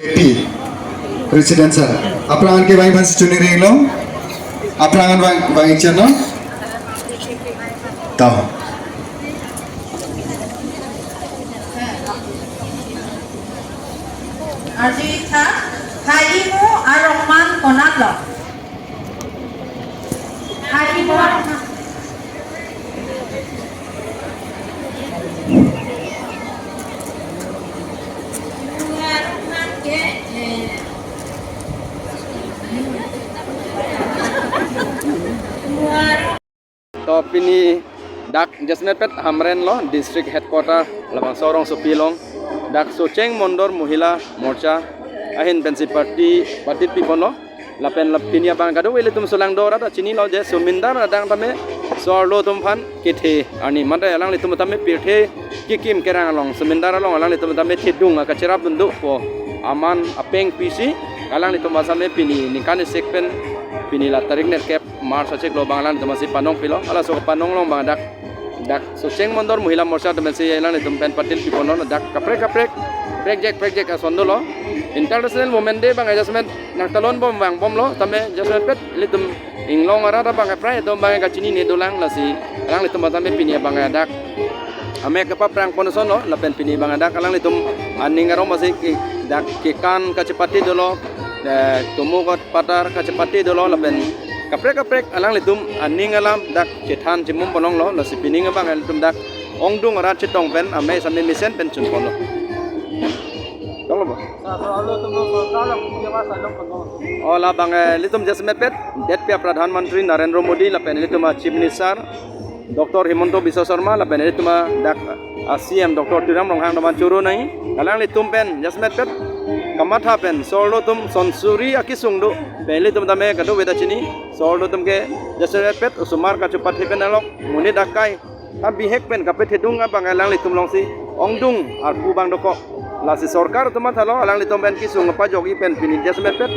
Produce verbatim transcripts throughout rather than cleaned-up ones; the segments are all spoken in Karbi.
P residential. Aphrang an kevang aphan si choningri lo. Aphrang an vang vang ichano. Tahu. Arjitha, Haimu Arongman konat lo. Haimu Arongman. To pini dak jasemet pet Hamren lo, district headquarter labangso arongsopi along, dak Socheng Mondol Mohila Morcha ahin pensi party, party pipon lo. Lapen lap pini abang kadokave ilitum solangdo arat ta chinilo je Sumindar adang tame so-arlo atum aphan kethe arni mate alanglitum tame pirthe kekim kerang along Sumindar along alanglitum tame thedung akacherap dundupo aman apeng pisi alanglitum asame pini ningkan isik pen pini la tarik nerkep March achiklo abang alanglitum asi panong pilo. Halaso panong along abang dak, dak Socheng Mondol Mohila Morcha tame si alanglitum pen party pipon lo, dak kaprek kaprek, prekjak prekjak ason dolo. International Women Day abang jasemet nangtalon bom vangbom lo, tame jasemet pet ilitum inglong arat abang prai atum abang kachinine dolang, lasi alanglitum tame pini abang dak amek kapaphrang pon ason lo, lapen pini abang dak alanglitum aning arom asi ke dak kekan kachepate dolo, eh, tumuk patar kachepate dolo, lapen kaprek kaprek alanglitum aning alam dak chethan chimum ponong lo, lasi pining abang ilitum dak ongdung arat chetong pen amei same mesen pen chun pon lo. Tong lo bo. Sa so-arlo atum lo sorkar lo punya masa lo pagong. Oh, labang, eh, ilitum jasemet pet, det pia Pradhan Mantri Narendra Modi lapen ilitum a Chief Minister Doctor Himanta Biswa Sarma lapen ilitum a dak a C M Doctor Tuliram Ronghang daman choro nai. Alanglitum pen jasemet pet kamatha pen so-arlo atum sonsuri akesung do. Pen ilitum tame kadokave ta chini so-arlo atum ke jasemet pet osomar kachepate pen alok monit akai ta bihek pen kapethedung abang alanglitum alongsi ongdung arpu abang dokok. Lasi sorkar atum mathalo alanglitum pen kesung pajokji pen pini jasemet pet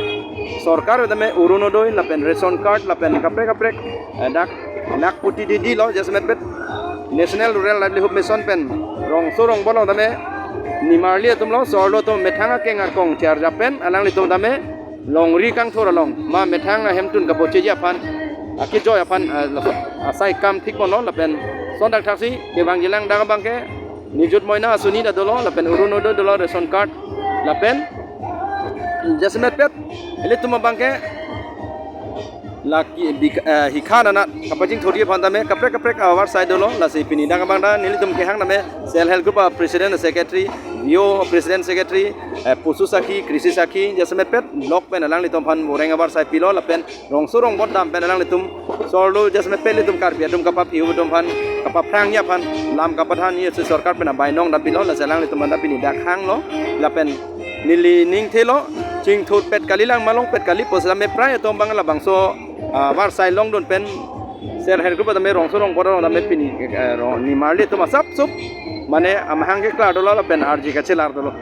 sorkar tame Orunodoi lapen ration card lapen kaprek kaprek, eh, dak lakhpati didi lo jasemet pet National Rural Livelihood Mission pen rongso rongbot along tame nimarli atum lo so-arlo atum methang akeng akong charja pen alanglitum tame longri kangthur along ma methang ahemtun kapocheji aphan akejoi aphan, ah, laso asai kam thik pon lo lapen son dak thaksi kevangji lang dak abang ke Nijut Moina Asoni ta dolo lapen Orunodoi dolo, ration card lapen jasemet pet ilitum abang ke laki bik-, eh, hikha anat kapachingthurji aphan tame kaprek kaprek avarsai dolo, lasi pini dak abang ta nelitum kehang tame self help group a president secretary, V O president secretary, eh, posu sakhi, krishi sakhi, jasemet pet block pen alanglitum aphan boreng avarsai pilo lapen rongso rongbot dam pen alanglitum so-arlo jasemet pet ilitum Karbi atum kapaphiu atum aphan kapaphrangji aphan lam kapathanji si sorkar pen abainong dam pilo, lasi alanglitum anta pini dak hang lo lapen neli ning thelo chingthur pet kali lang malong pet kali pusitame prai atum abang labangso, ah, avarsai longdun pen self help group tame rongso rongbot along tame pini, eh, rong nimarli atum asap sup mane amahang keklar dolo lapen arji kachelar dolo.